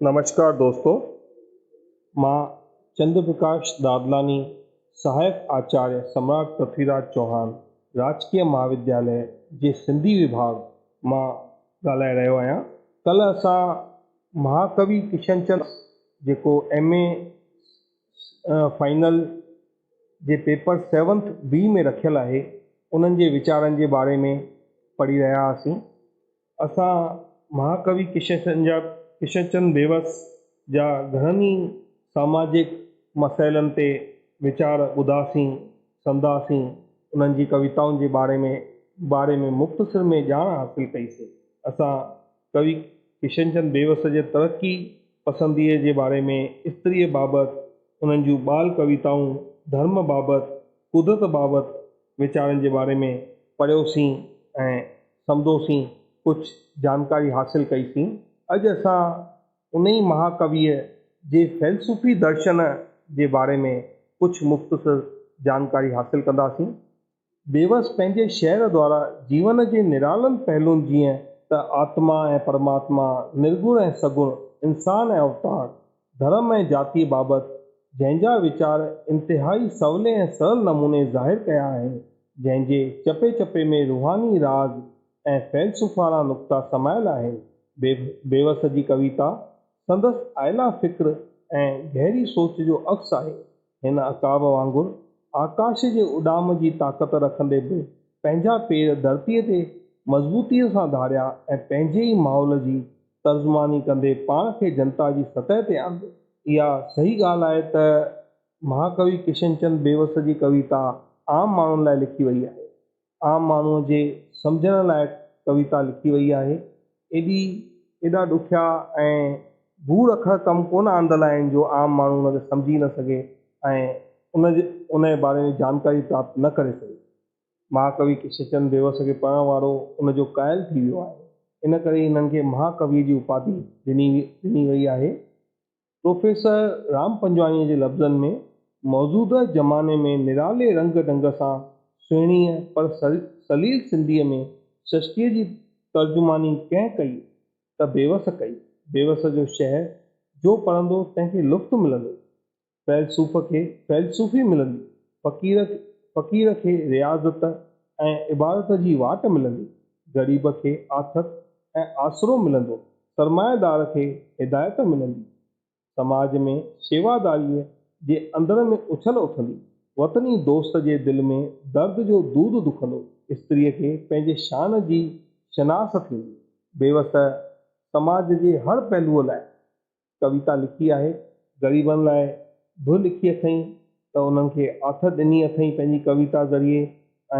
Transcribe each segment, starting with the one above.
نمشڪار دوستو مان چند پرڪاش دادلاني سهائڪ آچاريه سمراٽ پرٿوي راج چوهان راجڪيه مهاودياليه جي سنڌي وڀاڳ مان ڳالهائي رهيو آهيان. ڪلهه اسان مهاڪوي ڪشنچند جيڪو ايم اي فائنل جي پيپر سيونٿ بي ۾ رکيل آهي انهن جي ويچارن جي باري ۾ پڙهي رهيا هئاسين. اسان مهاڪوي ڪشنچند جا ڪشنچند بيوس جا گهڻن ئي ساماجڪ مسئلن تي ويچار ٻڌاسين، سمڌاسين، انهن جي ڪويتائن جي باري ۾ باري ۾ مختصر ۾ ڄاڻ حاصل ڪئي سين. اسان ڪوي ڪشنچند بيوس جي ترقي پسنديء جي باري ۾، استريء بابت، انهن جون ٻال ڪويتائون، ڌرم بابت، قدرت بابت ويچارن جي باري ۾ پڙهيوسين ۽ سمڌوسين، ڪجهه جانڪاري حاصل ڪئي سين. اڄ اسان انهي مهاڪويء جي فيلسوفي درشن جي باري ۾ ڪجهه مختصر جانڪاري حاصل ڪنداسين. بيوس پنهنجي شعر دوارا جيون جي نرالن پهلون جيئن ته آتما ۽ پرماتما، نرگڻ ۽ سگڻ، انسان ۽ اوتار، ڌرم ۽ جاتيء بابت جنهن جا ويچار انتهائي سولي ۽ سرل نموني ظاهر ڪيا آهن، جنهن جي چپي چپي ۾ روحاني راز ۽ فيلسوفاڻا نقطا سمايل آهن. بيوس جي ڪويتا سندس اعليٰ فڪر ۽ گهري سوچ جو عڪس آهي. هن عقاب وانگر آڪاش جي اڏام جي طاقت رکندي به پنهنجا پير ڌرتيء تي مضبوطيء سان ڌاريا ۽ پنهنجي ئي ماحول جي ترجماني ڪندي پاڻ کي جنتا جي سطح تي آندو. اها صحيح ڳالهه آهي ته مهاڪوي ڪشنچند بيوس جي ڪويتا عام ماڻهن لاء لکي وئي آهي. عام ماڻهوء جي سمجهڻ لائق ڪويتا لکي وئي آهي. ايڏي ايڏا ڏکيا ۽ گهور اکر ڪم ڪونه آندل آهن جو عام ماڻهو ان کي سمجهي نه سگهي ۽ ان جي ان جي باري ۾ جانڪاري پراپت نه ڪري سگهي. مهاڪوي ڪشنچند بيوس کي پڙهڻ وارو ان جو قائل ٿي ويو آهي. ان ڪري ئي هنن کي مهاڪويء جي اپاڌي ڏني ڏني وئي آهي. پروفيسر رام پنجواڻيء جي لفظن ۾، موجوده زماني ۾ نرالي رنگ ڍنگ سان سهڻيء پر سليل سنڌيء ۾ سرشٽيء جي ترجماني ڪنهن ڪئي ته بيوس ڪئي. بيوس جو شعر جو پڙهندو تنهن کي لطف ملندو. فيلسوف کي فيلسوفي ملندي، فقير فقير کي رياضت ۽ عبادت جي واٽ ملندي، غريب کي آٿت ۽ آسرو ملندو، سرمائيدار کي هدايت ملندي، سماج ۾ شيواداريء جي اندر ۾ اڇل اٿندي، وطني دوست جي دل ۾ درد جو دود دکندو، استريء کي پنهنجي شان جي شناس ٿيندي، بيوس سماج جي هر پهلوء لاء ڪويتا لکي آهي، غريبن لاء بھ لکي اٿئين ته انھن کي آٿت ڏني اٿئين پنھنجي ڪويتا ذريعي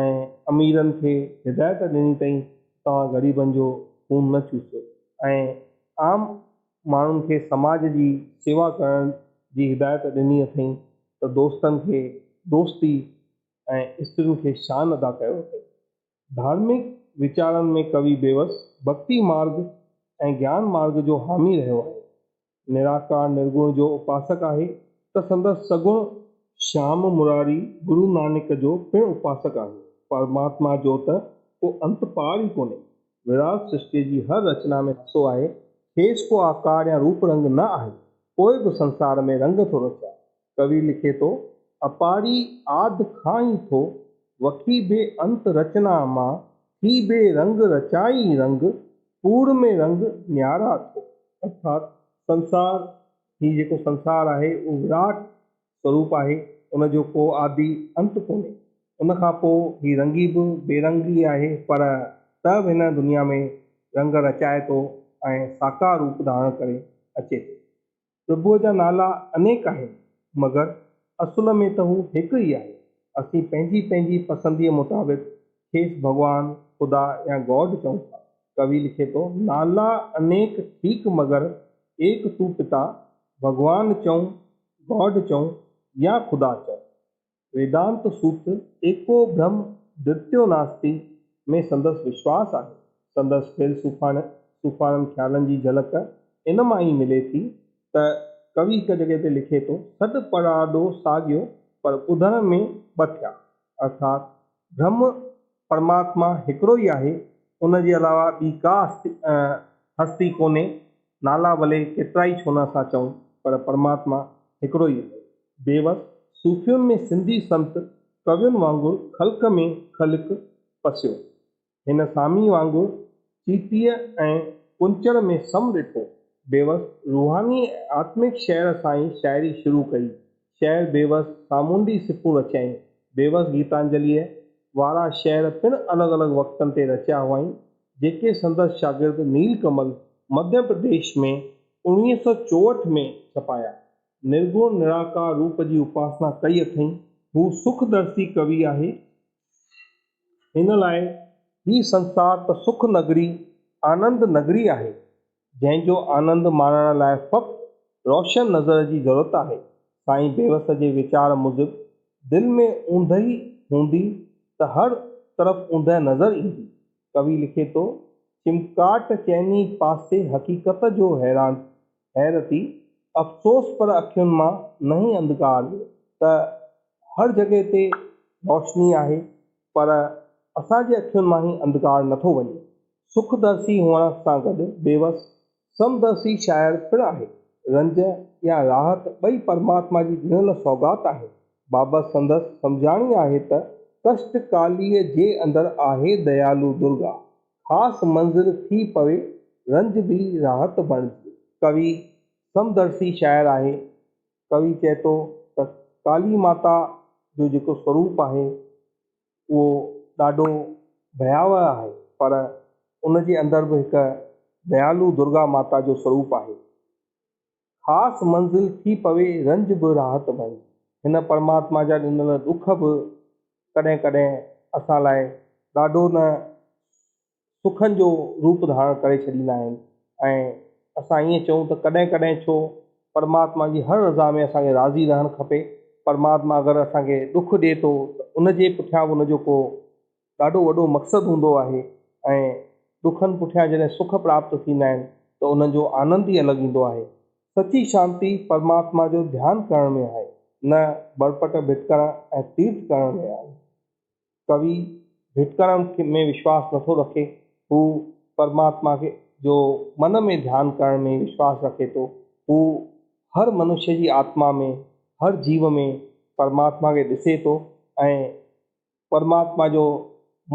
۽ اميرن کي ھدايت ڏني اٿئين توھان غريبن جو خون نه چوسيو ۽ عام ماڻھن کي سماج جي سيوا ڪرڻ جي ھدايت ڏني اٿئين ته دوستن کي دوستي ۽ استرين کي شان ادا ڪيو اٿئين. ڌارمڪ ويچارن ۾ ڪوي بيوس ڀڳتي مارڳ ۽ گيان مارڳ جو حامي رهيو آهي. نراڪار نرگڻ جو اپاسڪ آهي ته سندس سگڻ شيام مراري گرو نانڪ جو پڻ اپاسڪ آهي. پرماتما جو ته ڪو انت پار ئي ڪونهي. وراٽ سرشٽيء جي هر رچنا ۾ حصو آهي. کيس ڪو آڪار يا روپ رنگ نه آهي، پوء به سنسار ۾ رنگ ٿو رچائي. ڪوي لکي ٿو، اپاري آد کان ئي ٿو، وکي بي انت رچنا مان، ٿي بي رنگ رچائي رنگ، ڪوڙ ۾ رنگ نيارا ٿو. ارٿات سنسار، هي جيڪو سنسار آهي اهو وراٽ سوروپ آهي، ان جو ڪو آدي انت ڪونهي. ان کان پوء هي رنگي به بي رنگ ئي آهي، پر ته به هن دنيا ۾ رنگ رچائي ٿو ۽ ساڪار روپ ڌارڻ ڪري اچي ٿو. پرڀوء جا نالا انيڪ آهن، مگر اصل ۾ ته هو هڪ ئي آهي. اسين پنهنجي پنهنجي پسنديء مطابق کيس ڀڳوان، خدا يا گاڊ چئون ٿا. ڪوي لکي ٿو، نالا انيڪ ٺيڪ مگر ايڪ تون پتا، ڀڳوان چئون، گاڊ چئون يا خدا چئون. ويدانت سوتر ايڪو برهم درتيو ناستي ۾ سندس وشواس آهي. سندس فيلسوفاڻن صوفاڻن خيالن جي جهلڪ ان مان ئي ملي ٿي ته ڪوي هڪ جڳهه تي لکي ٿو، سڏ پڙاڏو ساڳيو پر ٻڌڻ ۾ ٻه ٿيا. ارٿات برهم پرماتما هڪڙو ئي آهي، ان جي علاوه ٻي ڪا هستي ڪونهي. نالا ڀلي ڪيترائي ڇو نه اسان چئون پر پرماتما هڪڙو ئي آهي. بيوس صوفين ۾ سنڌي سنت ڪوين وانگر خلق ۾ خلق پسيو. هن سامي وانگر چيتيء ۽ ڪنچر ۾ سم ڏٺو. بيوس روحاني ۽ آتمڪ شعر سان ئي شاعري شروع ڪئي. شعر بيوس سامونڊي صفون رچيائين. بيوس گيتانجليء وارا شعر پڻ الڳ الڳ وقتن تي رچيا هئائين، جيڪي سندس شاگرد نيل ڪمل مڌيه پرديش ۾ 1964 ۾ ڇپايا. نرگڻ نراڪار روپ جي اپاسنا ڪئي اٿئين. هو سک درسي ڪوي آهي. هن لاء هي سنسار ته سک نگري، آنند نگري آهي، جنهن جو آنند ماڻڻ لاء فقط روشن نظر جي ضرورت آهي. سائين بيوس جي ويچار موجب دل ۾ اوندهي هوندي ته هر طرف اوندهه نظر ايندي. ڪوي لکي ٿو، چمڪاٽ چئني پاسي حقيقت جو حيران حيرتي، افسوس پر اکين مان نهين انڌڪار ويو. ته هر جڳهه تي روشني آهي پر اسان جي اکين مان هي انڌڪار نٿو وڃي. سک درسي هئڻ سان گڏ بيوس سمدرسي شاعر پڻ آهي. رنج يا راحت ٻئي پرماتما جي ڏنل سوغات آهن. بابت سندس سمجهاڻي آهي ته ڪشٽ ڪاليء جي اندر آهي ديالو درگا. خاص منزل ٿي پوي رنج به راحت بڻجي. ڪوي سمدرسي شاعر آهي. ڪوي چئي ٿو ته ڪالي ماتا جو جيڪو سوروپ آهي اهو ڏاڍو ڀياوهه آهي پر ان جي اندر به هڪ ديالو درگا ماتا جو سوروپ آهي. خاص منزل ٿي پوي رنج به راحت بڻجي. هن پرماتما جا ڏنل ڏک به ڪڏهن ڪڏهن اسان لاء ڏاڍو نه سکن جو روپ ڌارڻ ڪري ڇڏيندا آهن ۽ اسان ائين چئون ته ڪڏهن ڪڏهن ڇو پرماتما جي هر رضا ۾ اسان کي راضي رهڻ کپي. پرماتما اگر اسان کي ڏک ڏئي ٿو ته ان جي پٺيان به ان جو ڪو ڏاڍو وڏو مقصد هوندو آهي ۽ ڏکن پٺيان جڏهن سک پراپت ٿيندا آهن ته انهن جو آنند ئي الڳ ايندو آهي. سچي شانتي پرماتما جو ڌيان ڪرڻ ۾ آهي نه برپٽ ڀٽڪڻ ۽ تيرٿ ڪرڻ ۾ آهي. ڪوي ڀٽڪڻ ۾ وشواس نٿو رکي، هو پرماتما کي جو من ۾ ڌيان ڪرڻ ۾ وشواس رکي ٿو. هو هر منشيه جي آتما ۾، هر جيو ۾ پرماتما کي ڏسي ٿو ۽ پرماتما جو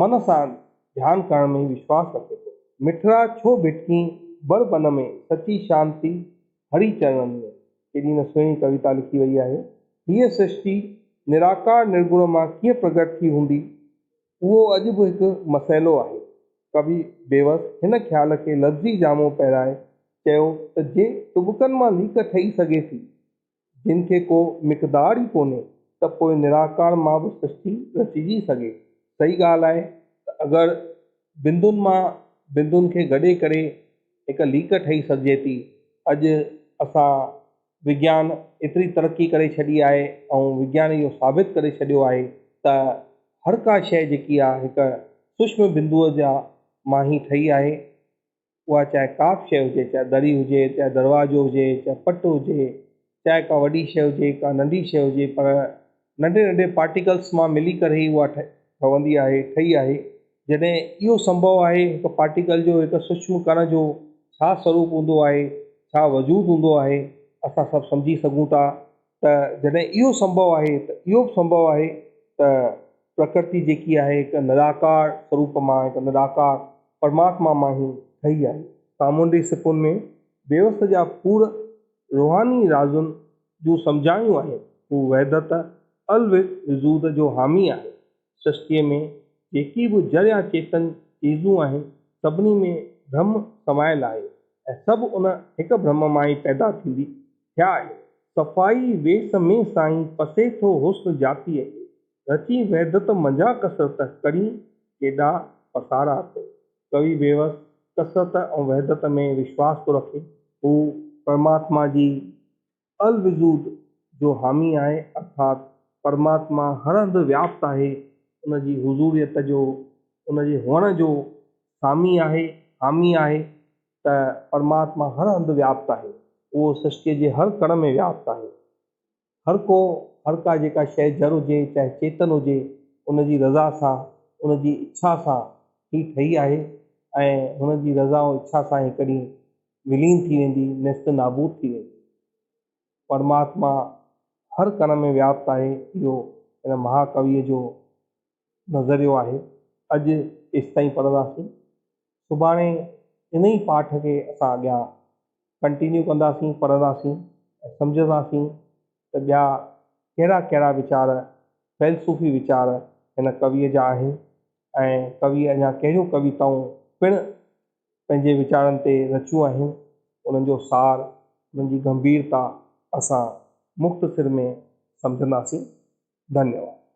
من سان ڌيان ڪرڻ ۾ وشواس رکي ٿو. مٺڙا ڇو ڀٽڪين بر بن ۾، سچي شانتي هري چرڻن ۾. ڪيڏي نه سهڻي ڪويتا لکي وئي آهي. هيء سرشٽي نراڪار نرگڻ مان ڪيئن پرگٽ ٿي هوندي، اهو اڄ به هڪ مسئلو آهي. ڪوي بيوس هن خيال کي لفظي جامو پهرائي چيو ته جي ٽٻڪن مان ليڪ ٺهي سگهي ٿي، جن کي ڪو مقدار ئي ڪونهي، ته پوء نراڪار مان به سرشٽي رچجي سگهي. صحيح ڳالهه آهي ته اگر بندن مان بندن کي گڏي ڪري هڪ ليڪ ٺهي سگهجي ٿي. اڄ اسان وگيان ايتري ترقي ڪري ڇڏي آهي ۽ وگيان اهو ثابت ڪري ڇڏيو آهي ته هر ڪا شيء جيڪي آهي هڪ سوشم بندوء جا مان ئي ٺهي آهي. اها چاهي ڪا به شيء هجي، چاهي دري هجي، چاهي دروازو هجي، چاهي پٽ هجي، چاهي ڪا وڏي شيء هجي، ڪا ننڍي شيء هجي پر ننڍي ننڍي پارٽيڪلس مان ملي ڪري ئي اها ٺهندي آهي، ٺهي آهي. جڏهن اهو سنڀو آهي هڪ پارٽيڪل جو هڪ سوشم ڪڻ جو ڇا سروپ هوندو آهي، ڇا وجود هوندو آهي، اسان سڀ سمجهي سگهون ٿا ته جڏهن اهو سنڀو آهي ته اهو به سنڀو آهي ته پرڪرتي جيڪي آهي هڪ نراڪار سروپ مان هڪ نراڪار پرماتما مان ئي ٺهي آهي. سامونڊي سپن ۾ بيوس جا پور روحاني رازن جون سمجهاڻيون آهن. هو وحدت الوجود جو حامي آهي. سرشتيء ۾ جيڪي به جڙ يا چيتن چيزون آهن، سڀني ۾ برهم سمايل آهي ۽ سڀ ان هڪ برهم مان ئي پيدا ٿيندي ٿيا آهن. صفائي ويس ۾ سائين پسي ٿو حسن جاتيء کي، رچين وحدت منجهان ڪثرت ڪرين ڪيڏا پسارا تو. ڪوي بيوس ڪثرت ۽ وحدت ۾ وشواس ٿو رکي. هو پرماتما جي الوجود جو حامي آهي، ارٿات پرماتما هر هنڌ وياپت آهي، ان جي حضوريت جو، ان جي هئڻ جو سامي آهي، حامي آهي ته پرماتما هر هنڌ وياپت آهي، اهو سرشتيء جي هر ڪڻ ۾ وياپت آهي. هر ڪو، هر ڪا جيڪا شيء جڙ هجي، چاهي چيتن هجي، ان جي رضا سان، ان جي اڇا سان هي ٺهي آهي ۽ هن جي رضا ۽ اڇا سان هڪ ڏينهن ولين ٿي ويندي، نيست نابود ٿي ويندي. پرماتما هر ڪڻ ۾ وياپت آهي، اهو هن مهاڪويء جو نظريو آهي. اڄ ايستائين پڙهنداسين. سڀاڻي ان ئي پاٺ کي اسان اڳيان ڪنٽينيو ڪنداسين، پڙهنداسين ۽ سمجهنداسين ته ٻيا ڪهڙا ڪهڙا ويچار، فيلسوفي ويچار هن ڪويء جا آهن ۽ ڪويء اڃا ڪهڙيون ڪويتائون پڻ پنهنجي ويچارن تي رچيون آهن، انهن جو سار، انهن جي گنڀيرتا اسان مختصر ۾ سمجهنداسين. ڌنيواد.